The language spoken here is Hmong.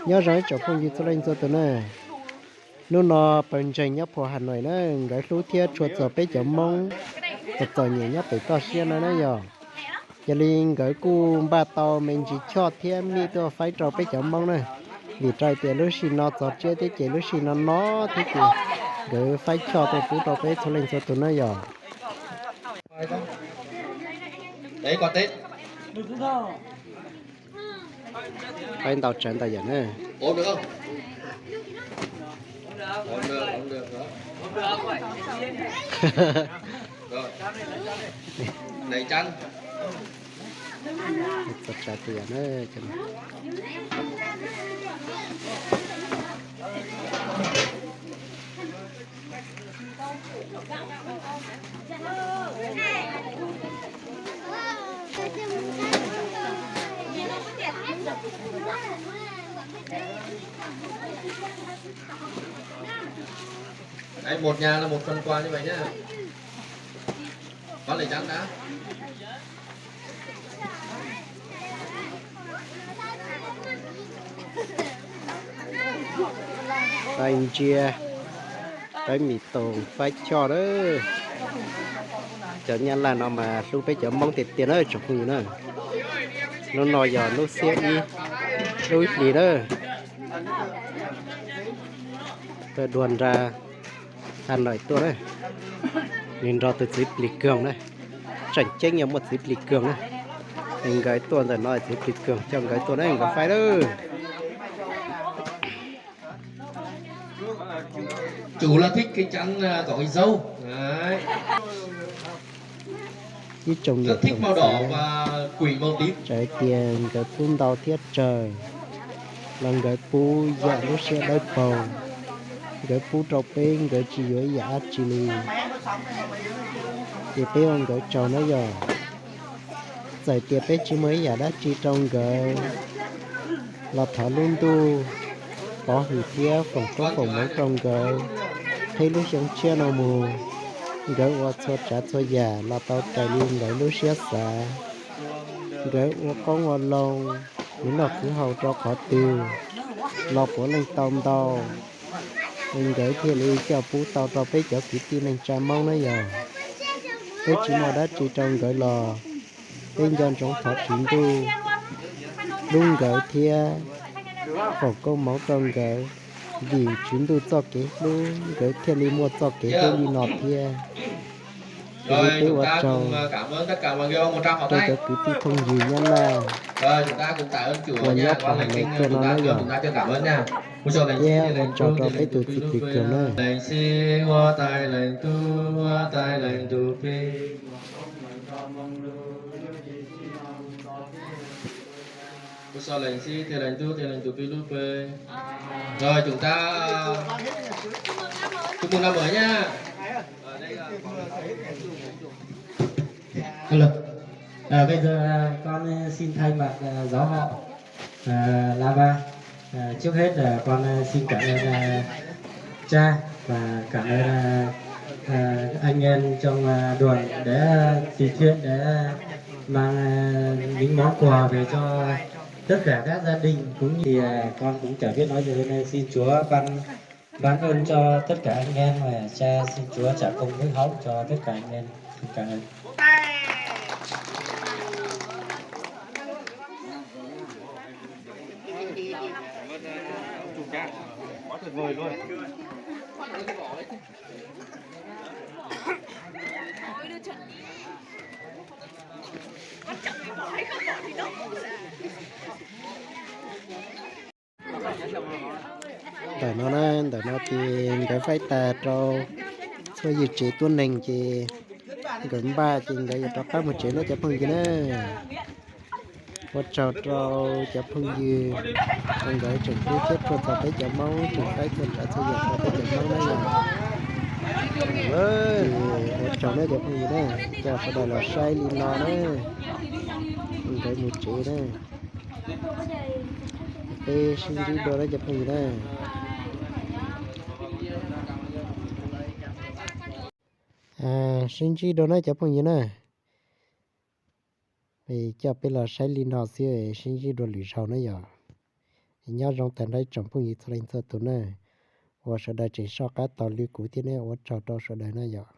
Nyob zoo ib tsoom phooj ywg txhua leej txhua tus na. Hnub no Pawg Ntseeg nyob Phuv Has Nois na, nkawd hlub thiab tshua txog peb cov Hmoob txom txom nyem nyob pem toj siab no na yog. Yog li nkawd kuj npaj tau me ntsis choj thiab mij tuaj faib rau peb cov Hmoob na, vim rau tias lub sij no txog tsiab thiab ces lub sij no no thiab ces nkawd faib choj tuaj pub rau peb txhua leej txhua tus na yog. Faib ntau tsawv ntau yam na. Đấy, một nhà là một phần quà như vậy nhá. Có lời nhắn đã. Faib ntsiab, faib mis toos, faib choj na. Cov Nyab Laj no mas hlub peb cov Hmoob tiag tiag na tsoom phooj ywg na. Hnub no yog hnub xiab ib, lub ib hlis na. Tuaj dua nra Has Nois tuaj na, nws nrog tus txiv plig koog na. Tseem ceeb yog muaj txiv plig koog na. Es nkawd tuaj ntawm no txiv plig koog coj nkawd tuaj na, nkawd faib lawm. Chủ là thích cái chắn, à, có cái dấu. Đấy. Ib tsoom niam tsoom txiv, txawm hais tias nkawd pub ntau thiab tsawg los nkawd pub yam lub siab dawb paug. Nkawd pub rau peb nkawd tsis yuav ib yam dab tsi li. Ces peb ua nkawd tsaug na yog. Txawm tias peb tsis muaj ib yam dab tsi rau nkawd los thov lub ntuj pov hwm thiab foom koob foom hmoov rau nkawd. Qhib lub xyoo tshiab no mus, nkawd ua txhua tsav txhua yam los tau raws li nkawd lub siab xav. Nkawd ua qoob ua loo, khwv noj khwv haus rau qhov twg los puav leej tau ntau, es nkawd thiaj li coj pub tau rau peb cov kwv tij neej tsa Hmoob na yog. Peb tsis muaj dab tsi rau nkawd los peb nco ntsoov thov Tswv Ntuj hlub nkawd thiab foom koob hmoov rau nkawd, vim Tswv Ntuj txoj kev hlub nkawd thiaj li muaj txoj kev hlub li no thiab. Ces peb ua tsaug rau cov kwv tij phooj ywg Nyab Laj uas nyob Phuv Has Nois tuaj no na yog. Thiab ua tsaug rau peb tus txiv plig koog na. Rồi chúng ta chúc mừng năm mới nhá. Hello. À, bây giờ, à, con, à, xin thay mặt, à, giáo họ, à, Lava. À, trước hết là con, à, xin cảm ơn, à, cha và cảm ơn, à, à, anh em trong, à, đoàn đã tình nguyện đã mang, à, những món quà về cho tất cả các gia đình cũng như, à, con cũng chả biết nói gì hơn. Xin Chúa ban, ban ơn cho tất cả anh em và cha, xin Chúa trả công đức hậu cho tất cả anh em. Xin cảm ơn. Ntawm no na, ntawm no ces nkawd faib tas rau txhua yim tsev tuab neeg ces nkawd npaj ces nkawd yuav rov qab mus tsev na cov phooj ywg na. Ua tsaug rau cov phooj ywg uas nkawd tseem hlub thiab tshua txog peb cov Hmoob, tseem faib txhua tsav txhua yam rau peb cov Hmoob na yog. Ces ua tsaug na cov phooj ywg na, coj sawv daws los saib li no na, nkawd mus tsev na. Peb sib ntsib dua na cov phooj ywg na. Sib ntsib dua na cov phooj ywg na. Coj peb los saib li no xwb, sib ntsib dua lwm zaug na yog. Nyob zoo tag nrho ib tsoom phooj ywg txhua leej txhua tus na, uas sawv daws tseem soj qab tos kuv thiab ne, ua tsaug rau sawv daws na yom.